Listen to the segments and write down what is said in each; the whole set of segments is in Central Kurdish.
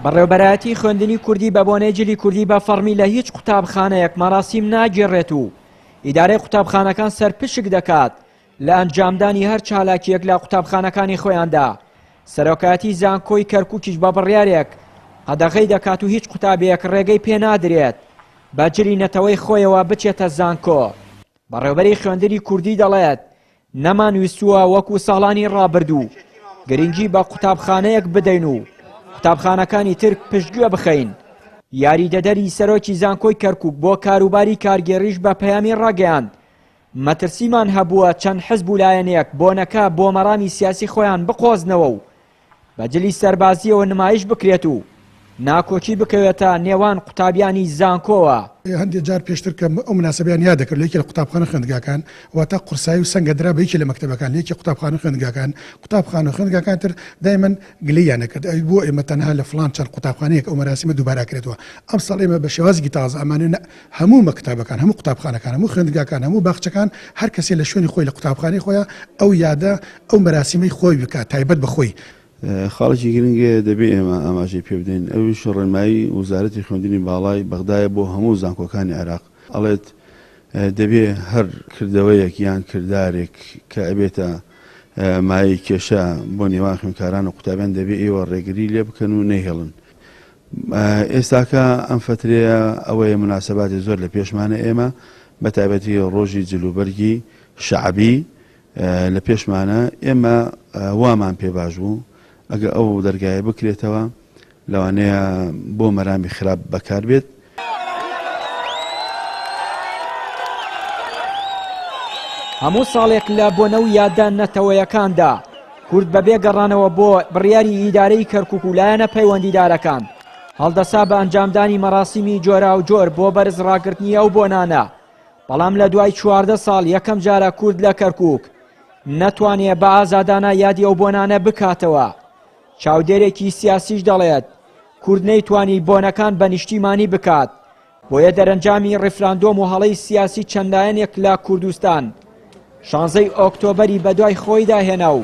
بەڕێوبەرایەتی خوێندنی کوردی بە بۆنەی جلی کوردی بە فەڕمی لە هیچ قوتابخانەیەک مەراسیم ناگێڕێت و ئیدارەی قوتابخانەکان سەرپشک دەکات لە ئەنجامدانی هەر چالاکییەک لە قوتابخانەکانی خۆیاندا. سەرۆکایەتی زانکۆی کەرکوکیش بە بڕیارێک قەدەغەی دەکات و هیچ قوتابییەک ڕێگەی پێ نادرێت بە جلی نەتەوەی خۆیەوە بچێتە زانکۆ. بەڕێوبەری خوێندنی کوردی دەڵێت، نەمانویستووە وەکو ساڵانی ڕابردوو گرنگی بە قوتابخانەیەک بدەین و قوتابخانەکانی تر پشتگوێ بخەین. یاریدەدەری سەرۆکی زانکۆی کەرکوک بۆ کاروباری کارگێڕیش بە پەیامی ڕاگەیاند، مەترسیمان هەبووە چەند حزب و لایەنێک بۆنەکە بۆ مەرامی سیاسی خۆیان بقۆزنەوە و بە جلی سەربازییەوە نمایش بکرێت و ناکۆکی بکەوێتە نێوان قوتابیانی زانکۆوە. هەندێک جار پێشتر کە ئەو موناسەبەیان یاد دەکرد لە یەکێ لە قوتابخانە و خوێندگاکان، واتە قورسایی و سەنگ ئەدرا بە یەکێ لە مەکتەبەکان، لە یەکێ قوتابخانە و خوێندگاکان، قوتابخانە و خوێندگاکان تر دایمەن گلەییان ئەکرد ئەی بۆ ئێمە تەنها لە فڵان چەند قوتابخانەیەک ئەو مەراسیمە دووبارە ئەکرێتەوە، ئەمساڵ ئێمە بە شێوازێکی تازە ئەمانەوێ نە هەموو مەکتەبەکان، هەموو قوتابخانەکان، هەموو خوێندگاکان، هەموو باخچەکان، هەر کەسێ لە شوێنی خۆی، لە قوتابخانەی خۆیا ئەو یادە، ئەو مەراسیمەی خۆی بکات، تایبەت بە خۆی. خاڵێکی گرنگ هەیە دەبێ ئێمە ئاماژەی پێ بدەین، ئەویش ڕێنمایی وەزارەتی خوێندنی باڵای بەغدایە بۆ هەموو زانکۆکانی عێراق، ئەڵێت دەبێ هەر کردەوەیەک یان کردارێک کە ئەبێتە مایەی کێشە بۆ نێوان خوێندکاران و قوتابیان دەبێ ئێوە ڕێگری لێ بکەن و نەیهێڵن. ئێستاکە ئەم فەترەیە ئەوەیە موناسەباتی زۆر لە پێشمانە ئێمە بە تایبەتی ڕۆژی جلوبەرگی شەعبی لە پێشمانە ئێمە وامان پێ باش بوو ئەگە ئەو دەرگایە بکرێتەوە لەوانەیە بۆ مەرامی خراپ بەکار بێت. هەموو ساڵێک لە بۆنە و یادە نەتەوەیەکاندا کورد بەبێ گەڕانەوە بۆ بڕیاری ئیدارەی کەرکوک و لایەنە پەیوەندیدارەکان هەڵدەسا بە ئەنجامدانی مەراسیمی جۆراوجۆر بۆ بەرز ڕاگرتنی ئەو بۆنانە، بەڵام لە دوای 14 ساڵ یەکەم جارە کورد لە کەرکوک نەتوانێ بە ئازادانە یادی ئەو بۆنانە بکاتەوە. چاودێرێکی سیاسیش دەڵێت کورد نەیتوانی بۆنەکان بە نیشتیمانی بکات، بۆیە دەرەنجامی ڕیفراندۆم و هەڵەی سیاسی چەند لایەنێک لە کوردستان شانزەی ئۆکتۆبەری بەدوای خۆیدا هێنا و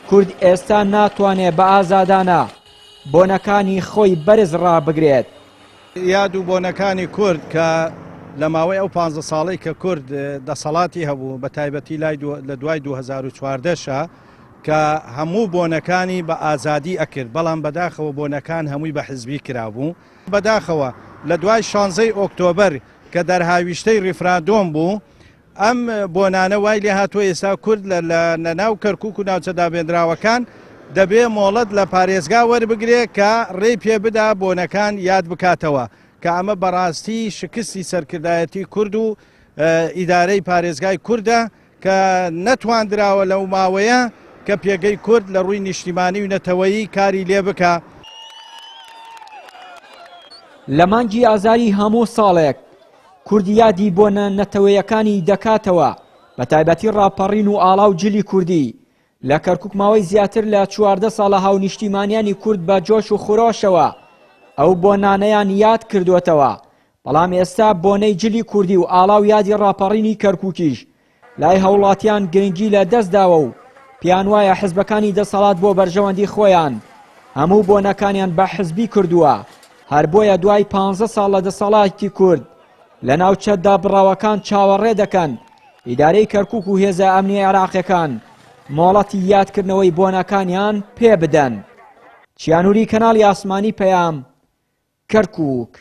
کورد ئێستا ناتوانێ بە ئازادانە بۆنەکانی خۆی بەرز ڕابگرێت. یاد و بۆنەکانی کورد کە لە ماوەی ئەو پانزە ساڵەی کە کورد دەسەڵاتی هەبوو بە تایبەتی لای لە دوای 2014 شە کە هەموو بۆنەکانی بە ئازادی ئەکرد بەڵام بەداخەوە بۆنەکان هەمووی بە حزبی کرابوو. بەداخەوە لە دوای شانزەی ئۆکتۆبەر کە دەرهاویشتەی ڕیفراندۆم بوو، ئەم بۆنانە وای لێهاتووە ئێستا کورد لە ناو کەرکوک و ناوچە دابێنراوەکان دەبێ مۆڵەت لە پارێزگا وەربگرێ کە ڕێی پێ بدا بۆنەکان یاد بکاتەوە کە ئەمە بەڕاستی شکستی سەرکردایەتی کورد و ئیدارەی پارێزگای کوردە کە نەتواندراوە لەو ماوەیە کە پێگەی کورد لە ڕووی نیشتیمانی و نەتەوەیی کاری لێ بکا. لە مانگی ئازاری هەموو ساڵێک کورد یادی بۆنە نەتەوەیەکانی دەکاتەوە، بەتایبەتی ڕاپەڕین و ئاڵا و جلی کوردی. لە کەرکوک ماوەی زیاتر لە 14 ساڵە هاونیشتیمانیانی کورد بە جۆش و خرۆشەوە ئەو بۆنانەیان یاد کردووەتەوە، بەڵام ئێستا بۆنەی جلی کوردی و ئاڵا و یادی ڕاپەڕینی کەرکوکیش لای هاوڵاتیان گرنگی لە دەست داوە و پێیان وایە حزبەکانی دەسەڵات بۆ بەرژەوەندی خۆیان هەموو بۆنەکانیان بە حزبی کردووە، هەر بۆیە دوای پانزە ساڵ لە دەسەڵاتی کورد لە ناوچە دابڕاوەکان چاوەڕێ دەکەن ئیدارەی کەرکوک و هێزە ئەمنیە عێراقیەکان مۆڵەتی یادکردنەوەی بۆنەکانیان پێ بدەن. چیانوری کەناڵی ئاسمانی پەیام، کەرکوک.